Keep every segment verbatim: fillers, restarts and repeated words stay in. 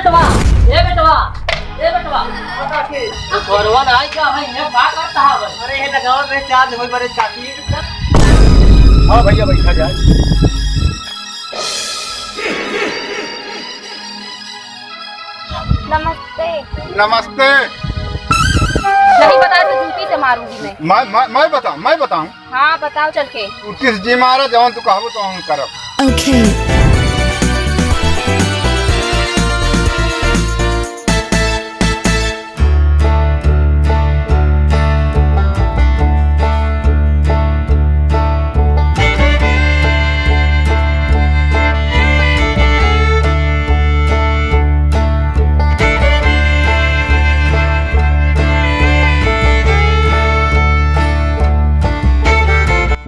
बेटवा, ए बेटवा, ए बेटवा। हाँ काकी। तो घरवा ना आई का है, ये का करता है भाई? अरे ये लगाओ, मैं चार्ज होई बरे काकी। हाँ भैया, बैठा जाए। नमस्ते। नमस्ते। नहीं बताए तो जूती से मारूंगी मैं। मैं, मैं, मैं बताऊं, मैं बताऊं। हाँ, बताओ चल के। तू किस जी मारा, जवन तू कहबो तो हम करब। Okay।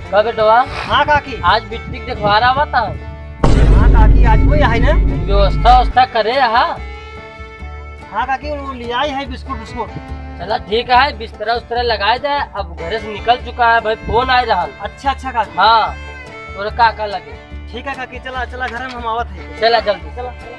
का बेटवा? हाँ काकी। आज बिट्टी के देखवार आवत है। हाँ काकी, आज कोई आहे ना? व्यवस्था व्यवस्था करे हा। हाँ काकी, वो ले आई है बिस्कुट उस्कुट। चला ठीक है, बिस्तरा उस्तरा लगाए दे, अब घरे से निकल चुका है भाई, फोन आए रहल। अच्छा अच्छा काकी। हाँ, तोरे का का लगे? ठीक है काकी, चला चला घर में हम आवत है। चला जल्दी। चला, चला।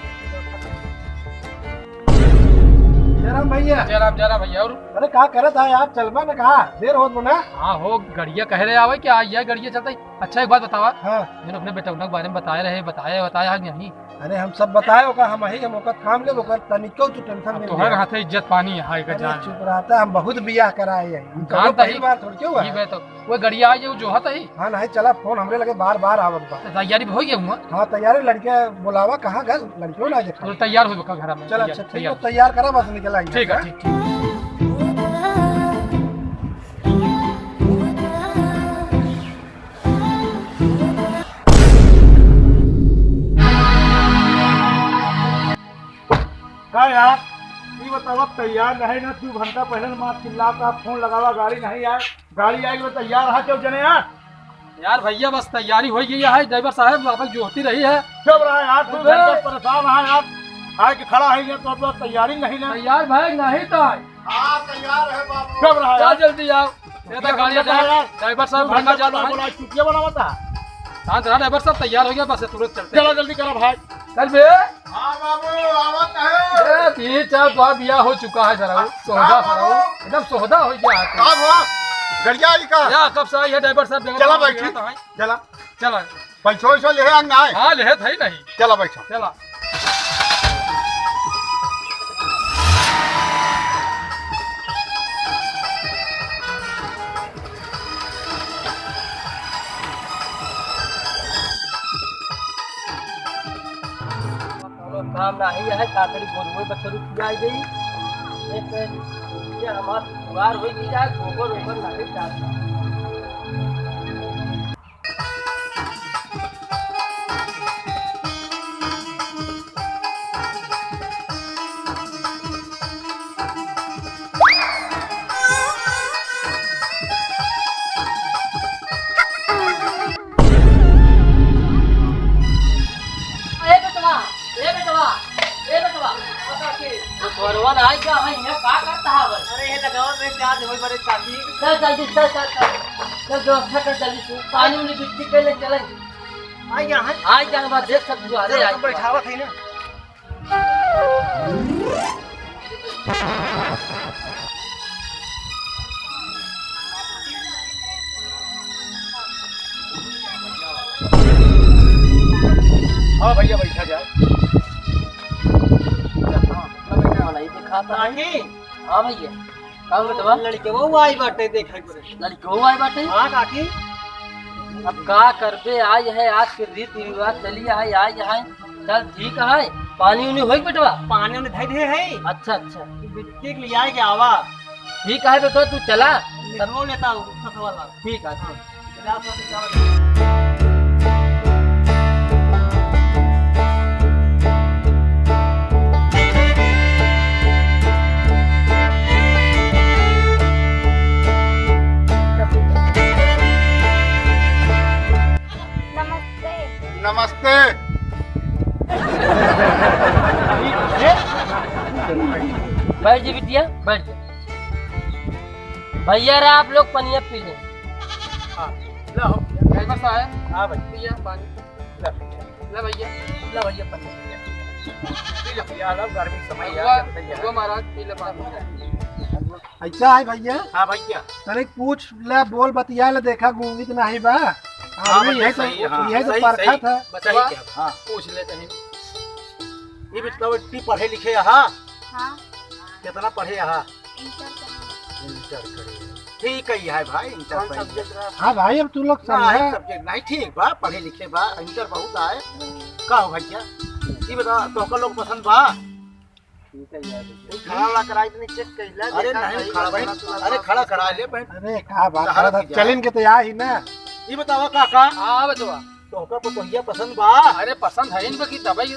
जयराम भैया। जयराम, जयराम भैया। और अरे का करत है यार, चलबा न कहा, देर होत बना। हाँ हो, गड़िया कह रहे आवे कि आज यह गड़िया चलता है। अच्छा एक बात बतावा, हाँ। जौन अपने बेटौना के बारे में बताए रहे, बताए, बताए आज नहीं? अरे हम सब बताए ओका, हम ही, हम ओकर थाम लेब, ओकर तनिको तू टेंशन अब नहीं तोहर ले। हाथे इज्जत पानी है, हाय का अरे जान। चुप रहता, हम बहुत बियाह कराए हैं। हम जान कौनो तो पहली ही। बार थोड़ी क्यों ई है? बे तो वो गड़िया आई है, वो जो हत ही। हाँ नहीं, चला, फोन हमरे लगे बार बार आवत बा। तो तैयारी हो गया हुआ? हाँ, तैयारी, लड़के बुलावा, कहाँ गल? लड़कियों ना देखा। तो तैयार हो का घर में, चला, तैयार, अच्छा, ठीक तैयार। है, तैयार करा, बस निकल आएंगे। ठीक है, हाँ? ठीक, ठीक। का यार, ई बतावा, तैयार रहे ना, दू घंटा पहले मार चिल्लाता, फोन लगावा, गाड़ी नहीं आए, गाड़ी आई तो तैयार रहा क्यों जने यार? यार भैया, बस तैयारी हो गई है, ड्राइवर साहब, अब जोहती रही है। जब रहा यार, दू अबे। घंटा परेशान रहा यार, आए के खड़ा है ये तो अब तैयारी नहीं ना। तैयार भाई नहीं तो आए। हाँ, तैयार है बाबू। जब रहा चल यार। जल्दी आओ। ये तो तू गाड़ी घंटा है, यार। ड्राइवर साहब, तू घंटा घंटा जाना है। बोला, छुट्टियाँ बनावा था। हाँ, जरा ड्राइवर साहब तैयार हो गया, बस तुरंत चलते हैं। चला जल्दी करा भाई। चल बे। हाँ बाबू, आवत है। ए, तीन चार बार बियाह हो चुका है जरा, हाँ, सोहदा हाँ, सरा, बाबू। एकदम सोहदा हो गया है। का हुआ? गड़िया आई का? या, कब से आई है ड्राइवर साहब, देखो चला तो बैठी। तो है। चला। चला। पैसो वैसो ले आए ना? हाँ, लेत है नहीं। चला बैठा। चला। कौनो काम नाही है, का करी, गोरुए बछरू खियाई देई। एक ये हमार दुआर होई कि जाए, गोबर ओबर नाही डालता। ए बेटवा, ए बेटवा, ए बेटवा, तो घरवा ना आई क्या है, यहाँ का करता है भाई? अरे, ये लगाओ, मैं चार्ज होई बरे काकी। चल जल्दी, चल, चल, चल। चल, व्यवस्था कर जल्दी से। पानी उनी बिट्टी पहले चले। आई क्या है? आई क्या है, बात देख सब दुआरे चल, आई। तो बैठावा था ही ना। हाँ भैया, बैठा जाए। हाँ, अपना बैठा वाला ही दिखाता है। काकी। हाँ भैया, का बेटवा? लड़के वो आई बाटे, देखे करे। लड़के वो आई बाटे? हाँ काकी। अब का करबे, आई है, आज के रीति रिवाज चली है, आई है। चल ठीक है, पानी उनी होई बेटवा? पानी उनी धई दे है। अच्छा, अच्छा। बिट्टी के लिए आए के आवा। ठीक है बेटवा, तू चला। निकलो लेता हूँ, उठा वाला। ठीक है, ठीक। चला, तो निकाल। नमस्ते। नमस्ते। बैठ जा बिटिया, बैठ जा। भैया रे, आप लोग पनिया पी लें। हाँ, ला हो। ड्राइवर साहब। हाँ भाई। भैया, पानी। ला। ला भैया। ला भैया, पानी। पी ले, पी ले, गर्मी के समय है, भैया, चलते ही है। भैया महाराज, पी ले पानी। ऐसा है भैया? हाँ भैया। तनिक पूछ ले, बोल बतिया ले, देखा गूंगी तो नहीं बा। हाँ आदमी भैया, यही तो, सही है, हाँ, यही तो सही, परखत सही। है। बचवा, सही कहा। हाँ। पूछ ले तनी। ये बिटवा बेटी पढ़े लिखे यहाँ? हाँ। कितना पढ़े यहाँ? इंटर करें। इंटर करें। ठीक है, है भाई, इंटर कौन सही है। सब्जेक्ट रहा? हाँ भाई, अब तू लोग ना, समझा। है सब्जेक्ट नहीं, ठीक बा, पढ़े लिखे बा, इंटर बहुत आए। का हो भैया? ये बता, तोहका लोग पसंद बा? ठीक है यार, देखिए। खड़ा वाला कराई तनी चेक कर ले, अरे देखा नहीं, भाई, खड़ा भाई, खड़ा तो अरे लगा खड़ा, खड़ा ले भाई। अरे का बात शहर करत है, की जाए। चलिन के तो या ही ना। ये बतावा काका। हाँ बचवा। तोहका पतोहिया पसंद बा? अरे पसंद है इनका की तबई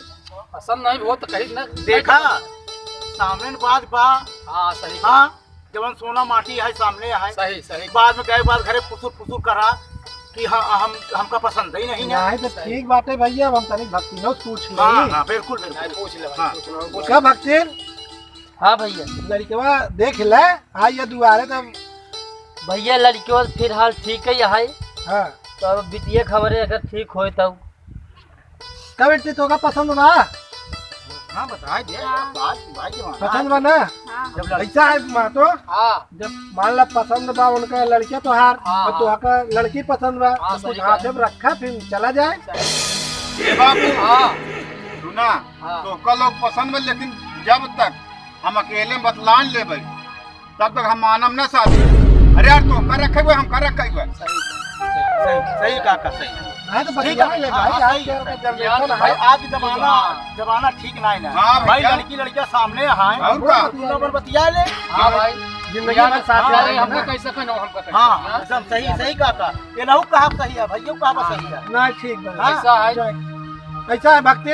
पसंद नहीं हो तो कहीं ना। देखा, सामने न बात बा। हाँ, सही कहा। हाँ, जवन सोना माटी है सामने है। सही, सही। बाद में गए बाद घरे फुसुर फुसुर करा कि हाँ, हम, हमका पसंद ही नहीं है। नहीं तो सही। ठीक बात है भैया, अब हम तनी भक्ति नौ पूछ हाँ, लें। हाँ, बिल्कुल, बिल्कुल। नहीं, पूछ ले भाई, हाँ। पूछ ले, पूछ ले। का भक्तिन? हाँ भैया। लड़कवा देख ले, आ ये दुआरे तो। भैया लड़कवा फिलहाल ठीक है, यहाँ है। हाँ। तो अब बिटिया खबरे अगर ठीक होए तब। का बेटी तोहका पसंद बा? हाँ, बताए दे, हाँ। बात भाई जवान। पसंद बा ना? हाँ। जब लड़- ऐसा है माँ तो, हाँ। जब मान ला पसंद बा उनका लड़किया तोहार, हाँ, और हाँ। तोहका लड़की पसंद बा, हाँ, तो कुछ सही हाथ बात। में रखा फिर चला जाए। ए बाबू, हाँ। सुना, हाँ। तोहका लोग पसंद बा, लेकिन जब तक हम अकेले बतलान लेबे, तब तक हम मानम ना शादी। अरे यार, तोहका रखे हुए, हमका रखे हुए। सही, सही, सही काका, सही। हाँ, तो ठीक है, बतिया ले हाँ, भाई, हाँ, आज सही के है। जनरेशन भाई, है। आज जमाना, हाँ। जमाना ठीक ना है ना। हाँ, भाई, भैया। लड़की लड़कियां सामने आए। और का? तू नंबर बतिया ले। हाँ भाई। जिंदगी भैया, भर साथ हाँ, रहे भाई, हैं हमको ना। कैसे कहो, हमको कैसे? हाँ, हाँ। एकदम सही, सही काका। ये नहु कहा सही है, भैया कहा हाँ। सही है। ना, ठीक बा। हाँ। ऐसा है। ऐसा है भक्ति।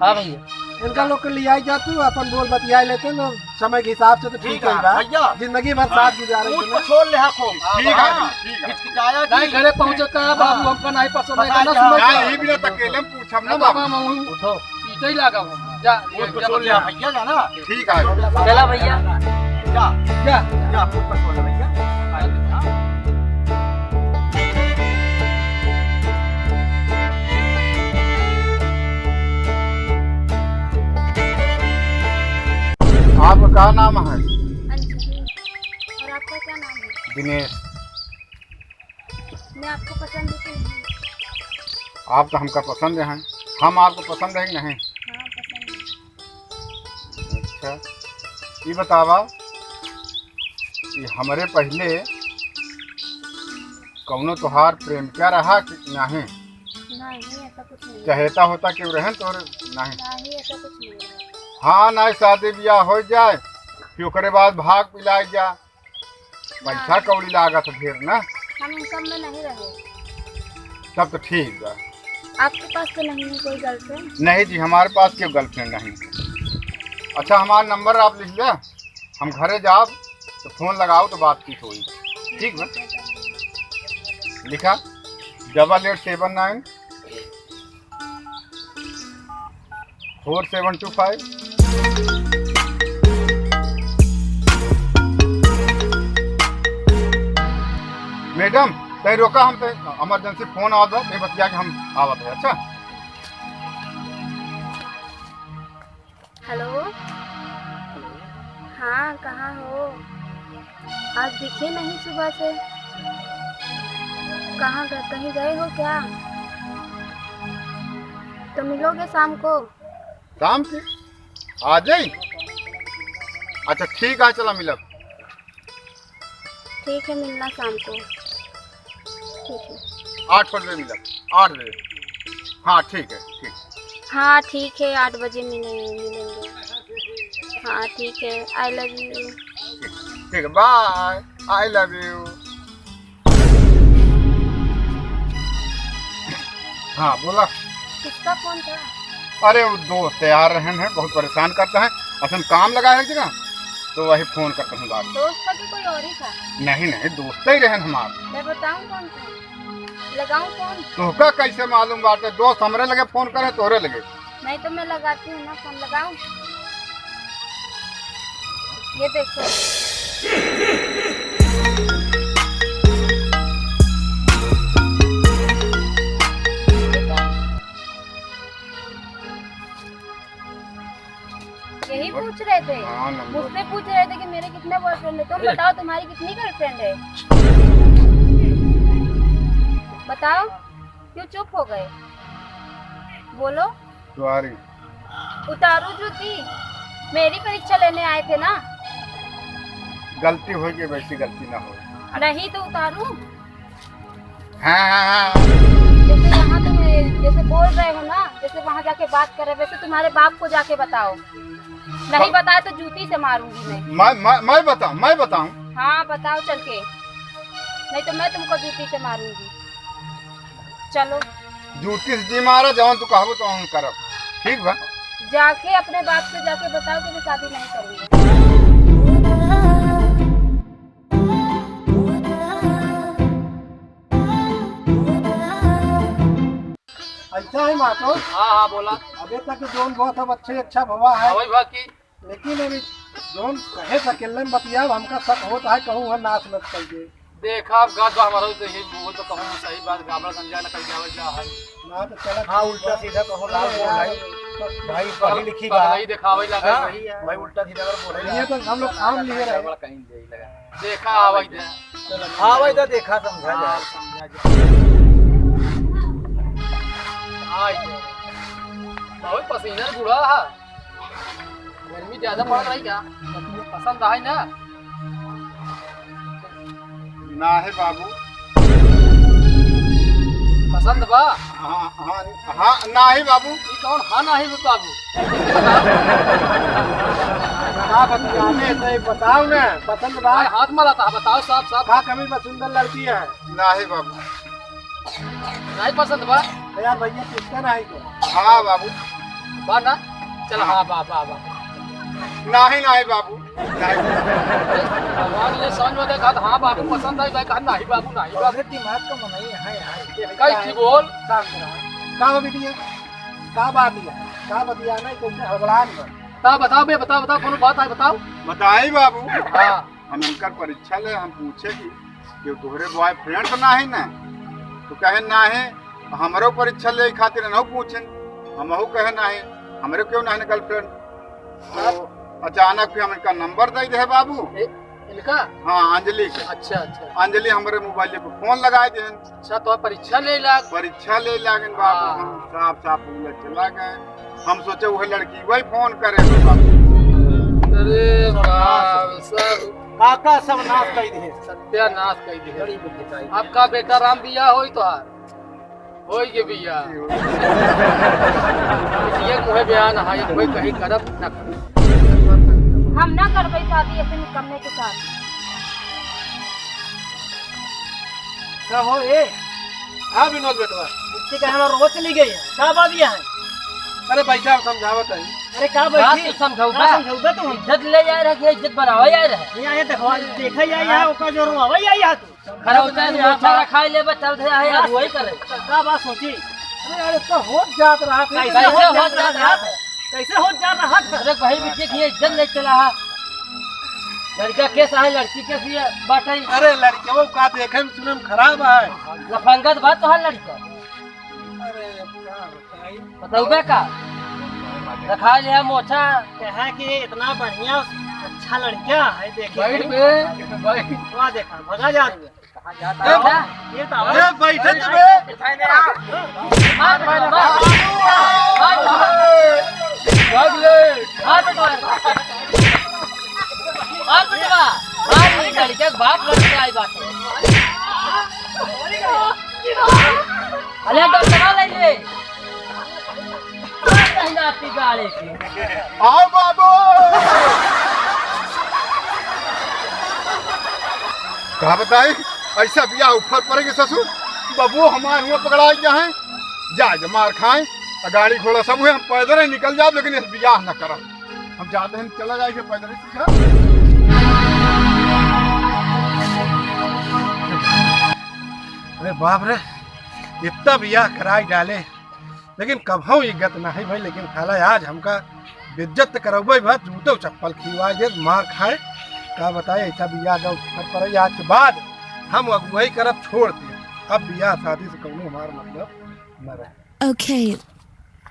हाँ भैया। इनका लोग के लियाई जा तू, अपन बोल बतियाए लेते न, समय के हिसाब से तो ठीक ठीक है है बा। भैया। जिंदगी भर हाँ। साथ गुजारे ऊँट के को ना। छोड़ ले हाको। ठीक है, हाँ। ठीक है। हिचकिचाया नहीं, जी। घरे पहुँचे का है, बाबू, हाँ। हमका नहीं पसंद है, पता ना नहीं सुनो क्या। क्या। यही बिना तकेले में पूछब ना अब बाबू। बाबा, मैं उठो। पीछे ही लगा हूँ। जा, ऊँट को जा, छोड़ ले जा। भैया, जा ना। ठीक है। चला भैया। जा। जा। जा, ऊँट को छोड़ ले भैया। आपका का नाम है? अंजलि। और आपका क्या नाम है? दिनेश। मैं आपको पसंद हूँ कि नहीं? आप तो हमका पसंद हैं, हम आपको पसंद है कि नहीं? हाँ, पसंद है। अच्छा, ये बतावा, ये हमरे पहले कौनो तोहार प्रेमिका रहा कि नहीं? नहीं, ऐसा कुछ नहीं। चहेता होता केहू रहन तोहरे? नहीं। नहीं, ऐसा कुछ नहीं है। हाँ, नहीं, शादी ब्याह हो जाए, फिर ओकरे बाद भाग पिलाई जा, पैसा हाँ। कौड़ी लागत ढेर ना। हम इन सब में नहीं रहे। तब तो ठीक बा। आपके पास तो नहीं है कोई गर्लफ्रेंड? नहीं जी, हमारे पास क्यों गर्लफ्रेंड नहीं। अच्छा, हमारा नंबर आप लिख ले। हम घरे जाब तो फोन लगाओ तो बातचीत होई। ठीक बा? लिखा double eight seven nine four seven two five. Madam, तै रोका, हम तै इमरजेंसी फोन आवत बा, मैं बतिया के हम आवत है। अच्छा। हेलो। हेलो। हाँ, कहाँ हो? आज दिखे नहीं सुबह से। कहाँ गए, कहीं गए हो क्या? तो मिलोगे शाम को? शाम के? आ जाई? अच्छा, ठीक है, चला मिलब। ठीक है, मिलना शाम को। ठीक है। आठ बजे मिलब, आठ बजे। हाँ, ठीक है, ठीक। हाँ, ठीक है, आठ बजे मिले, मिलेंगे। हाँ, ठीक है, I love you। ठीक, ठीक है, bye, I love you। हाँ, बोला। किसका फोन था? अरे, वो दोस्त यार रहन है, बहुत परेशान करता है। असल काम लगा है एक जगह, तो वही फोन करता हूँ बात। दोस्त था कि कोई और ही था? नहीं, नहीं, दोस्त ही रहन हमार। मैं बताऊँ कौन था? लगाऊँ फोन? तोहका कैसे मालूम बाटे? दोस्त हमरे लगे फोन करे, तोहरे लगे। नहीं तो मैं लगाती हूँ ना फोन, लगाऊँ? ये देखो। यही पूछ रहे थे? हाँ, नंबर। मुझसे पूछ रहे थे कि मेरे कितने बॉयफ्रेंड है। तुम बताओ, तुम्हारी कितनी गर्लफ्रेंड है? बताओ, क्यों चुप हो गए? बोलो। तुम्हारी। उतारू जूती, मेरी परीक्षा लेने आए थे ना? गलती हो गई, वैसी गलती ना हो। नहीं तो उतारू। हाँ, हाँ, हाँ। जैसे यहाँ तुम जैसे बोल रहे हो ना, जैसे वहाँ जाके बात करे, वैसे तुम्हारे बाप को जाके बताओ। नहीं बताए तो जूती से मारूंगी मैं। मैं, मैं, मैं बताऊं, मैं बताऊं। हाँ, बताओ चल के, नहीं तो मैं तुमको जूती से मारूंगी। चलो। जूती से जी मारा, जवन तू कहबो तो हम करब। ठीक बा? जाके अपने बाप से जाके बताओ कि मैं शादी नहीं करूंगी। ऐसा है मातो? हाँ, हाँ, बोला। अबे तक जौन बहुत सब अच्छे अच्छा भवा है। अबे भा की। लेकिन अभी जौन कहे था अकेले में बतिया, हमका शक होता है कहूँ वहाँ नाश मत करिए। देखा, अब गात बा हमारा तो यही बोल तो कहूँ सही बात, गाबड़ गंजा न कर जावे जा है। ना तो चला हाँ, ठीक उल्टा बा। सीधा कहो, लाल अरे बोल यार, भाई। तो भाई, पढ़ी लिखी बा। पगलई देखावे लगा हाँ? भाई। भाई, उल्टा सीधा अगर बोले ये तो हम लोग काम लिए रहे। गड़बड़ कहीं दे लगा। देखा, आवाज दे। हाँ भाई, तो देखा, समझा हाँ, जाए। समझा जाए। आई तो। बहुत पसीना बूढ़ा है। गर्मी ज्यादा पड़ रही क्या? पसंद आए ना? ना है बाबू। पसंद बा? हाँ, हाँ, हाँ, ना है बाबू। ये कौन हाँ ना है बाबू? का बतियाने, तो एक बताओ ना, पसंद बा? भाई, हाथ में लाता है, बताओ साफ साफ। का कमी बा, सुंदर लड़की है। ना है बाबू। नहीं पसंद बा? यार भैया, किसका ना है तो? हाँ बाबू। बा ना? चल, हाँ। हाँ, बा, बा, बा। नहीं, नहीं बाबू, नहीं। भगवान ने समझ में देखा, हाँ बाबू पसंद आई, मैं कहा, नहीं बाबू, नहीं बाबू। अरे दिमाग का मनई है यार। कई थी बोल। शांत रहा। का हो बिटिया? का बात है? का बतिया नहीं, तुमने हड़बड़ान में। का बताओ बे, बताओ, बताओ, कौन बात है, बताओ। बताई बाबू। हाँ। हम इनकर परीक्षा ले, हम पूछे कि, कि तोहरे बॉयफ्रेंड तो ना है ना? तो कहे ना है, हमरो परीक्षा ले खातिर ना पूछे, हमहू कहे ना है, हमरे क्यों ना है गर्लफ्रेंड? तो अचानक हम इनका नंबर दे दे बाबू। ए, इनका? हाँ, अंजलि के। अच्छा, अच्छा। अंजलि हमरे मोबाइल पे फोन लगा दे। अच्छा, तो परीक्षा ले लाग। परीक्षा ले लागन बाबू, हाँ। हम साफ साफ बोले चला गए। हम सोचे वह लड़की वही फोन करे तो बाबू। अरे बाप, सब काका सब नाश कर दे। सत्यानाश कर दे। बड़ी बुद्धि चाहिए। आपका बेटा राम बिया होई तोहार? होई के बिया। ये मुहे बयान है, ये कोई कहीं करब ना करब। हम ना करबे शादी ऐसे निकम्मे के साथ। का हो ए? हाँ विनोद बेटवा। इतनी का हमार रोज चली गई है। का बात यह है? अरे बैठा, हम समझावत है। अरे का बात बैठी? तू समझाऊ का बा? समझाऊ बा तू? इज्जत ले जा रहा है, इज्जत बनावा जा रहा है। यहाँ ये देखवा, देखा जा यहाँ हाँ। ओका जो रोवा, वही आई यहाँ तू। खरौचा से मोछा रखाई लेबे, चल दे आहे, अगुवाई करे। का बात सोची? अरे यार, इतना होत जात रहा था। कैसे होत जात रहा था? कैसे होत जात रहा था? अरे भाई, बिटिया की इज्जत नहीं चला है। लड़का कैसा है, लड़की कैसी है, बाटे। अरे लड़के वो का देखे में सुने में खराब है। लफंगत बात तो है लड़का। अरे अब का बताई? बतौबे का? रखा लिया मोछा। कहा कि इतना बढ़िया अच्छा लड़का है, देखे बैठ बे, बैठ। वाह देखा, भगा जा। कहाँ जाता है? ये तो ए, बैठे तो बे। मार, मार, मार। मार, मार। भाग ले। मार, मार। मार, बेटवा। मार, ये लड़के के बाप लड़के आई बात है। अरे, तो चला ले ये। मार, नहीं नाती गाड़ी की। आओ बाबू। का बताई, ऐसा बियाह ऊपर पड़ेगी ससुर, बबू हमारे हुआ पकड़ा गया है, जा जा मार खाए, आ गाड़ी घोड़ा सब हुए, हम पैदल ही निकल जाब, लेकिन इस बियाह न करब। हम जाते हैं, चला जाइए पैदल ही सीधा। अरे बाप रे, इतना बियाह कराई डाले, लेकिन कबहू ये गत नाही भई, लेकिन साला आज हमका बेइज्जत करउबे भा, जूतो चप्पल खिलवा दे, मार खाए। का बताए, ऐसा बियाह जब घर पर आज के बाद हम अगुवाई करब छोड़ दे। अब बियाह शादी से कौनो हमार मतलब न रहे। Okay,